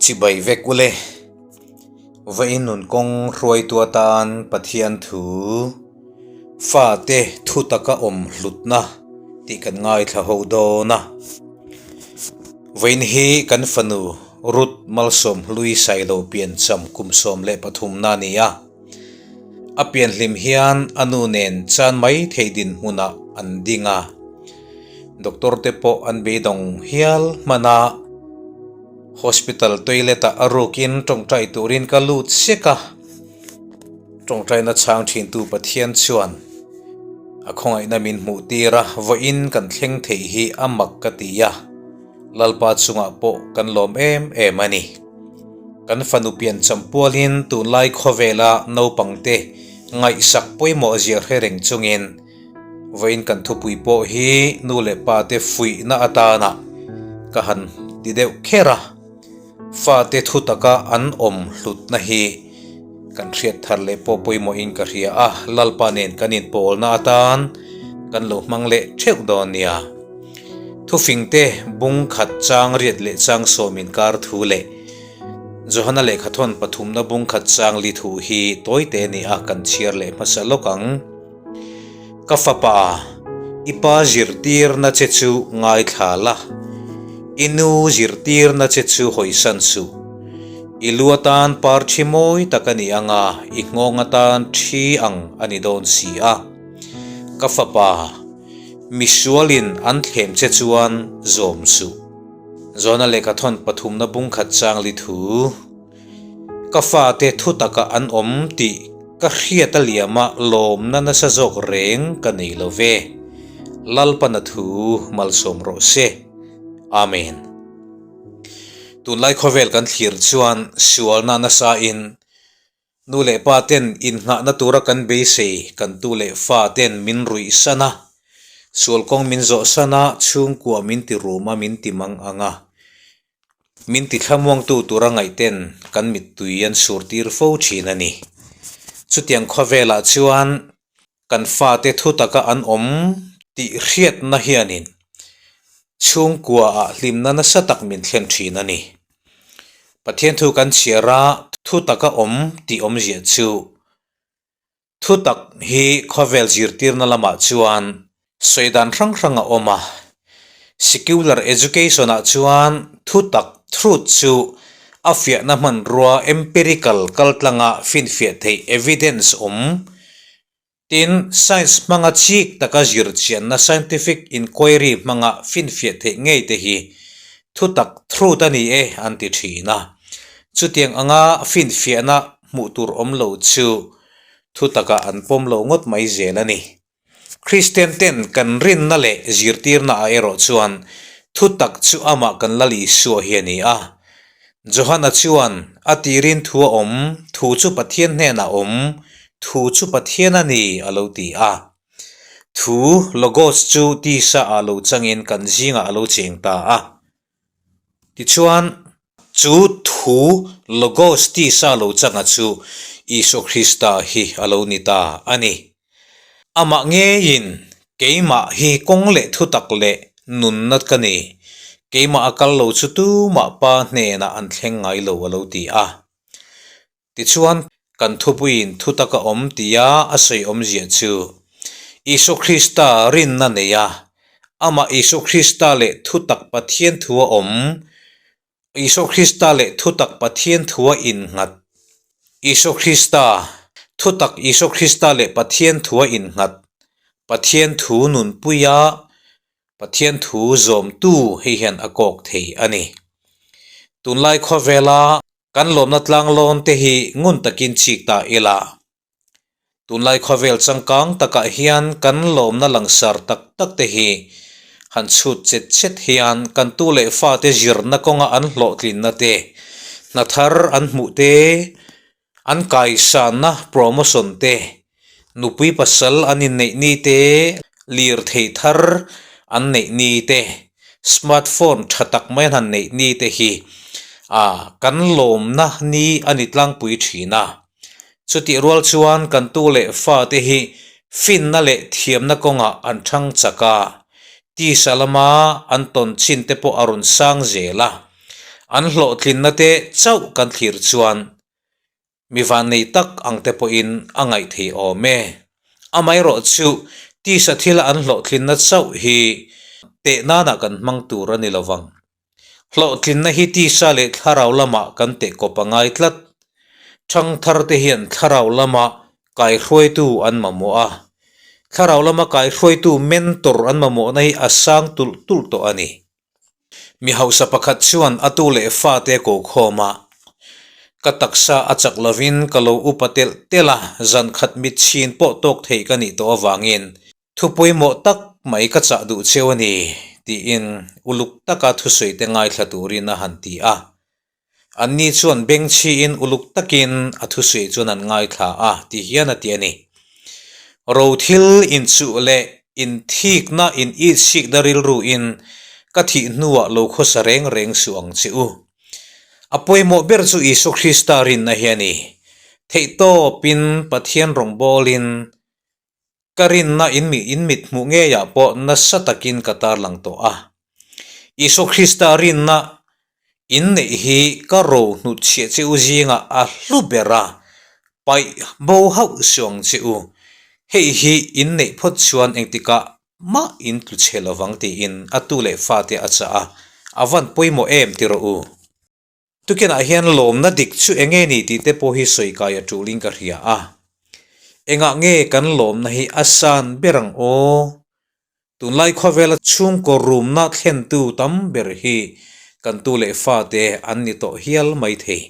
Chibai vek ule. Vawiin nun kawng hruaitu atan Pathian thu fate thu taka awm hlutna tih kan ngaithla ho dawn a. Vawiin hi kan fanu Ruth Malsawm Hlui Sailo piancham kum 13 na a ni a. A pianhlim hian a nu nen chan mai thei dinhmunah an ding a, doctor te pawh an beidawng hial hman a, hospital toilet ah a rukin tawngtai turin ka lut sek a, tawngtaina chhang thintu Pathian chuan a khawngaihna min hmuh tir a, vawiin kan thleng thei hi a mak ka ti a. Lalpa chungah pawh kan lawm em em a ni. Kan fanu piancham pualin tunlai khawvela naupangte ngaihsak pawimawh zia hre reng chungin vawiin kan thupui pawh hi nu leh pate fuihna atana ka han ti deuh kher a, fate thu taka an awm hlutna hi kan hriat thar leh pawh pawimawhin ka hria a, Lalpa nen kan inpawlna atan kan lo hmang leh theuh dawn nia. Thufingte bung khat chang riat leh chang sawm inkar thu leh Johana lehkhathawn pathumna bung khat chang li thu hi tawite ni a kan chhiar leh hmasa lawk ang. Ka fapa, i pa zirtirna che chu ngaithla la, i nu zirtirna che chu hawisan suh. I lu atan par thi mawi tak a ni ang a, i nghawng atan thi ang a ni dawn si a. Ka fapa. Misualin an thlem che chuan zawm suh. Zawna lehkhathawn pathumna bung khat chang li thu, Ka fate thu taka an awm tih ka hriat a liama lawmna nasa zawk reng ka nei lo ve. Lalpana thu malsawm rawh se. Amen. Tunlai khawvel kan thlir chuan sualna nasa in Nu leh pa ten innghahna tura kan beisei kan tu leh fa ten min ruih san a, sual kawng min zawh san a, chhungkua min ti rum a, min ti mang ang a, min ti thlamuangtu tura ngaih ten kan mittui an sur tir fo thin a ni. Chutiang khawvelah chuan kan fate thu taka an awm tih hriatna hianin chhungkuaah hlimna nasa tak min thlen thin a ni. Pathian thu kan chhiar a, thu taka awm tih awmzia chu thu tak hi khawvel zirtirna lamah chuan sawi dan hrang hrang a awm a. Secular education ah chuan thu tak, truth, chu a fiahna hmanrua empirical kaltlanga finfiah theih evidence awm Tin, science hmanga chik taka zir chianna scientific inquiry hmanga finfiah theih ngei te hi thutak truth a ni e an ti thin a. Chutiang anga finfiahna hmuh tur awm lo chu thutakah an pawm lo ngawt mai zel a ni. Kristian ten kan rinna leh zirtirna ah erawh chuan thutak chu amah kan Lal Isua hi a ni a. Johana chuan, A tirin thu a awm, thu chu Pathian hnenah a awm, thu chu Pathian a ni, a lo ti a. Thu, Logos, chu tisa ah lo changin kan zingah a lo cheng ta a. Tichuan, chu thu, Logos, tisa lo changa chu Isua Krista hi a lo ni ta a ni. Amah ngeiin keimah hi kawng leh thutak leh nunna ka ni, keimah a kal lo chu tumah pa hnenah an thleng ngai lo a lo ti a. Tichuan, kan thupuiin thutak a awm tia a sawi awmzia chu Isua Krista rinna nei a, amah Isua Krista leh thutak Pathian thu a awm Isua Krista leh thutak Pathian thua innghat Isua Krista, Thutak Isua Krista leh Pathian thua innghat Pathian thu nunpuia Pathian thu zawmtu hei hian a kawk thei a ni. Tunlai khawvela kan lawmna tlanglawn te hi ngun takin chik ta ila. Tunlai khawvel changkang takah hian kan lawmna langsar tak tak te hi han chhut chet chet hian kan tu leh fate zirna kawnga an hlawhtlinna te, hna thar an hmuh te, an kaisanna promotion te, nupui pasal an inneih ni te, lirthei thar an neih ni te, smartphone tha tak mai an han neih ni te hi ah kan lawmna ni a ni tlangpui thin a. Chutih rual chuan kan tu leh fate hi finna leh thiamna kawngah an thang chak a, tisa lama an tawn chin te pawh a rawn sang zel a. An hlawhtlinna te chauh kan thlir chuan mi vannei tak ang te pawhin a ngaih thei awm e. Amaherawh chu tisa thila an hlawhtlinna chauh hi teh nana kan hmang tur a ni lo vang. Hlawhtlinna hi tisa leh thlarau lamah kan teh kawp a ngai tlat. Thangthar te hian thlarau lama kaihruaitu an mamawh a. Thlarau lama kaihruaitu mentor an mamawhna hi a sang tulh tulh tawh a ni. Mi hausa pakhat chuan a tu leh fate ko khawm a, Ka taksa a chak lovin ka lo upa telh telh a, zan khat mit chhin pawh tawk thei ka nih tawh avangin thu pawimawh tak mai ka chah duh cheu a ni, tiin uluk taka thusawi te ngaithla turin a han ti a. Anni chuan bengchhiin uluk takin a thusawi chuan an ngaithla a ti hian a ti a ni. Rothil inchuh leh inthikna in itsikna rilruin ka thih hnuah lo khawsa reng reng suh ang che u. A pawimawh ber chu Isua Krista rinna hi a ni. Theihtawpin Pathian rawngbawlin Ka rinna in mi in mit hmuh ngeiah pawh nasa takin ka tarlang tawh a. Isua Krista rinna in neih hi ka ro hnutchhiah che u zingah a hlu ber a, paih bo hauh suh ang che u. Hei hi in neih phawt chuan engtikah mah in tlu chhe lovang tiin a tu leh fate a chah a, a van pawimawh em ti rawh u. Tukinah hian lawmna dik chu eng nge ni tih te pawh hi sawi kai a tulin ka hria a. Engah nge kan lawmna hi a san ber ang aw? Tunlai khawvela chhungkaw rumna thlentu tam ber hi kan tu leh fate an ni tawh hial mai thei.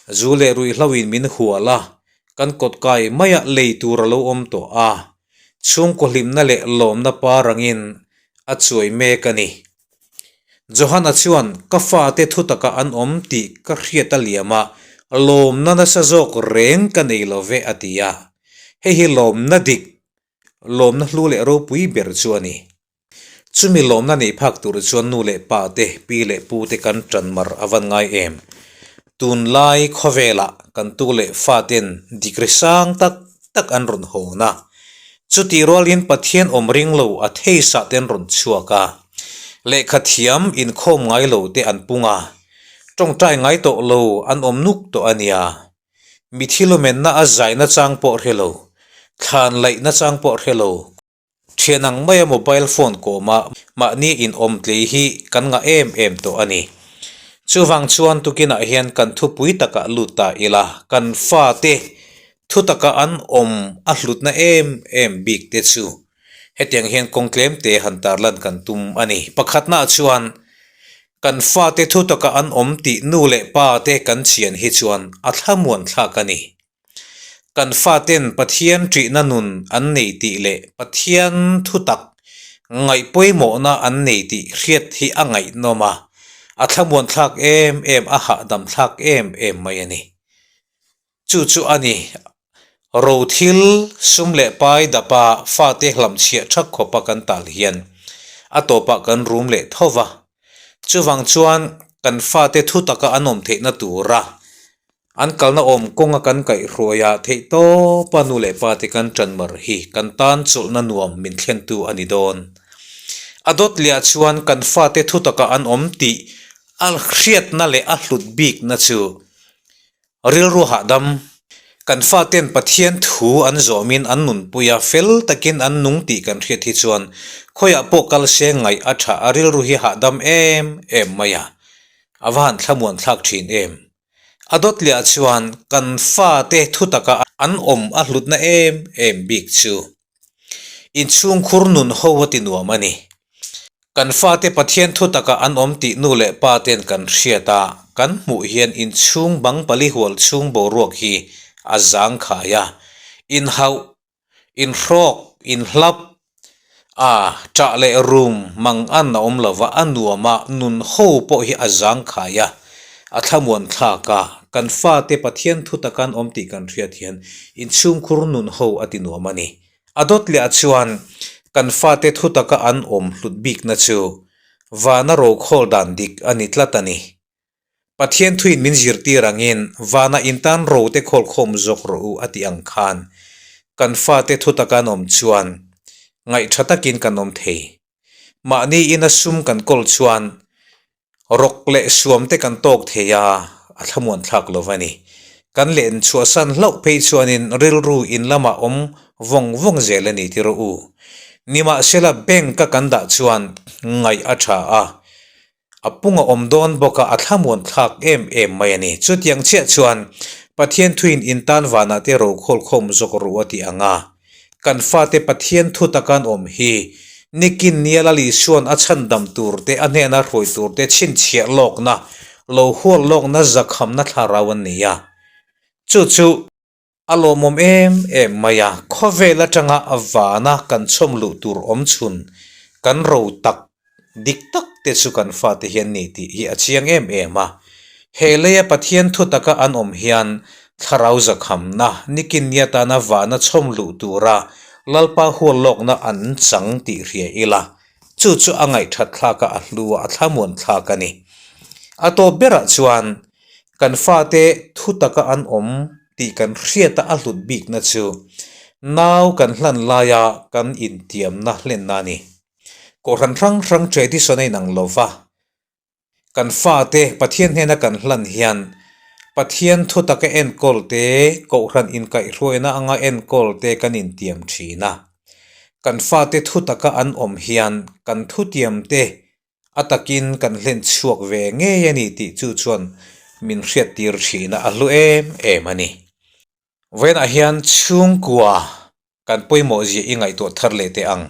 Zu leh ruihhlo in min hual a, kan kawtkai maiah lei tur a lo awm tawh a. Chhungkaw hlimna leh lawmna par angin a chuai mek a ni. Johana chuan, Ka fate thutaka an awm tih ka hriat a liam a, lawmna nasa zawk reng ka nei lo ve a ti a. Hei hi lawmna dik, lawmna hlu leh ropui ber chu a ni. Chumi lawmna neih phak tur chuan nu leh pa te, pi leh pu te kan tan mar a van ngai em. Tunlai khawvelah kan tu leh faten degree sang tak tak an rawn hawn a. Chutih rualin Pathian awm ring lo a theisah te an rawn chhuak a. Lehkha thiam inkhawm ngai lo te an pung a. Tawngtai ngai tawh lo an awm nuk tawh a nia. Mithi lumenna a zaina chang pawh hre lo, thlan laihna chang pawh hre lo. Thian ang maia mobile phone kawma mahni inawm tlei hi kan ngah em em tawh a ni. Chuvang chuan tukinah hian kan thupui takah lut ta ila, kan fate thu taka an awm a hlutna em em bik te chu hetiang hian kawng tlem te han tarlan kan tum a ni. Pakhatnaah chuan kan fate thu taka an awm tih nu leh pa te kan chian hi chuan a thlamuan thlak a ni. Kan faten Pathian ṭihna nun an nei tih leh Pathian thutak ngaih pawimawhna an nei tih hriat hi a ngaihnawm a, a thlamuanthlak em em, a hahdamthlak em em mai a ni. Chu chu a ni, rothil sum leh pai dapa fate hlamchhiah ṭhak khawpa kan tal hian a tawpah kan rum leh tho va. Chuvang chuan kan fate thutaka an awm theihna tura An kalna awm kawnga kan kaihhruai ah theih tawpa nu leh pa te kan tan mar hi kan tan chawlhna nuam min thlentu a ni dawn. A dawt leh ah chuan kan fate thu taka an awm tih a hriatna leh a hlut bikna chu rilru hahdam. Kan faten Pathian thu an zawmin an nunpui a, fel takin an nung tih kan hriat hi chuan khawiah pawh kal se ngaih a tha a rilru hi hahdam em em mai a, a va han thlamuan thlak thin em. A dawt leh ah chuan kan fate thutaka an awm a hlutna em em bik chu inchhungkhur nun ho a ti nuam a ni. Kan fate Pathian thutaka an awm tih nu leh pa ten kan hriat a, kan hmuh hian inchhung bang pali hual chhung boruak hi a zangkhai a, inhauh Inhrawk, inhlap, a ṭah leh rum mang an a awm lova, a nuam a, nun ho pawh hi a zangkhai a, a thlamuan thlak a, kan fate Pathian thu taka an awm tih kan hriat hian inchhungkhur nun ho a ti nuam a ni. A dawt leh ah chuan kan fate thu taka an awm hlut bikna chu vana rokhawl dan dik a ni tlat a ni. Pathian thuin min zirtir angin vana intan ro te khawlkhawm zawk rawh u a tih ang khan kan fate thutaka an awm chuan ngaih tha takin kan awm thei. Mahni ina sum kan kawl chuan Rawk leh suam te kan tawk thei a, a thlamuan thlak lo a ni. Kan len chhuahsan hlauh phei chuanin rilru in lamah awm vawng vawng zel a ni ti rawh u. Nimahsela bank a kan dah chuan ngaih a tha a, a pung a awm dawn bawk a, a thlamuan thlak em em mai a ni. Chutiang chiah chuan Pathian thuin intan vanah te rokhawl khawm zawk ru a ti ang a. Kan fate Pathian thu taka an awm hi nikin nia Lal Isua'n a chhandam tur te, a hnena hruai tur te chhinchhiah lawkna, lo hual lawkna zakhamna thlarau an nei a. Chu chu a lawmawm em em mai a, khawvel atanga vana kan chhawm luh tur awm chhun kan ro tak Dik tak te chu kan fate hian ni tih hi a chiang em em a. He leia Pathian thu taka an awm hian thlarau zakhamna, nikin nia tana vana chhawm luh tura Lalpa hual lawkna an chang tih hria ila, chu chu a ngaihthat thlak a, a hlu a, a thlamuan thlak a ni. A tawp berah chuan kan fate thu taka an awm tih kan hriata a hlut bikna chu nau kan hlan laia kan intiamna hlenna a ni. Kohhran hrang hrang tradition a inang lo va, kan fate Pathian hnena kan hlan hian Pathian thu taka enkawl te, Kohhran inkaihhruaina anga enkawl te kan intiam thin a. Kan fate thu taka an awm hian kan thutiam te a takin kan hlen chhuak ve ngei a ni tih chu chuan min hriattir thin a, a hlu em em a ni. Vawiinah hian chhungkua kan pawimawh zia i ngaihtuah thar leh teh ang.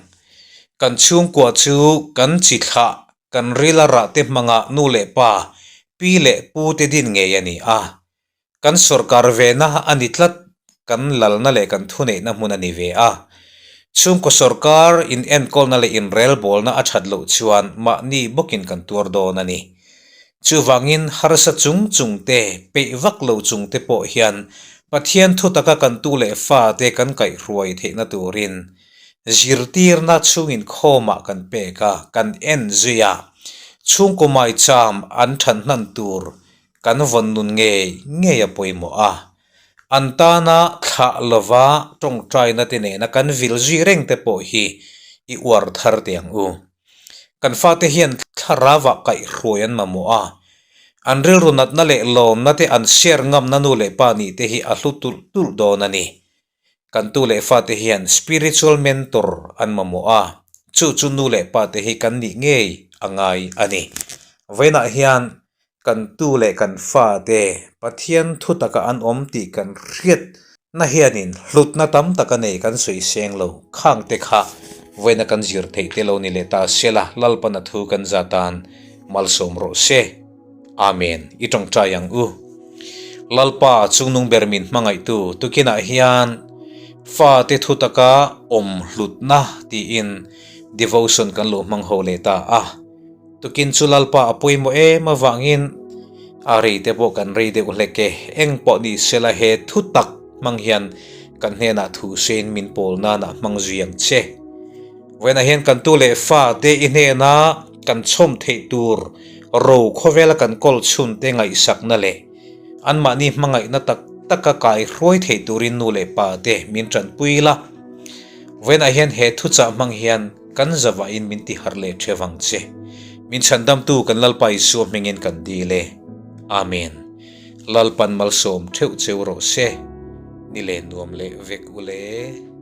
Kan chhungkua chu kan chi thlah, kan ril a rah te hmanga nu leh pa, pi leh pu te din ngei a ni a. Kan sawrkar vena a ni tlat, kan lalna leh kan thuneihna hmun a ni ve a. Chhungkaw sawrkar inenkawlna leh inrelbawlna a that loh chuan mahni bawkin kan tuar dawn a ni. Chuvangin harsa chung chung te, peih vak lo chung te pawh hian Pathian thu taka kan tu leh fa te kan kaihhruai theihna turin zirtirna chhungin khawmah kan pek a, kan en zui a, chhungkaw maicham an than hnan tur kan vawn nun ngei ngei a pawimawh a. An tana thlah lova tawngtaina te nena kan vil zui reng te pawh hi i uar thar teh ang u. Kan fate hian thlarauah kaihhruai an mamawh a, an rilru natna leh lawmna te an share ngamna nu leh pa nih te hi a hlu tulh tulh dawn a ni. Kan tu leh fate hian spiritual mentor an mamawh a, chu chu nu leh pa te hi kan nih ngei a ngai a ni. Vawiinah hian Kan tu leh kan fate Pathian thu taka an awm tih kan hriat na hianin hlutna tam tak a nei kan sawi seng lo. Khang te kha vawiina kan zir theih te lo ni leh ta sela Lalpana thu kan za tan malsawm rawh se. Amen. I tawngtai ang u. Lalpa chungnung ber min hmangaihtu tukinah hian fate thu taka awm hlutna tiin devotion kan lo hmang ho leh ta a. Tukin chu Lalpa a pawimawh em avangin a rei te pawh kan rei deuh hlek e. Eng pawh ni sela he thu tak hmang hian kan hnenah thu sein min pawl nanah hmang zui ang che. Vawiinah hian kan tu leh fa te i hnena kan chhawm theih tur ro khawvela kan kawl chhun te ngaihsakna leh anmahni hmangaihna tak taka kaihruai theih turin nu leh pa te min tanpui la. Vawiinah hian he thuchah hmang hian Kan zavahin min ti harh leh theuh ang che. Min chhandamtu kan Lalpa Isua hmingin kan dil e. Amen. Lalpan malsawm theuh cheu rawh se. Ni leh nuam leh vek u le.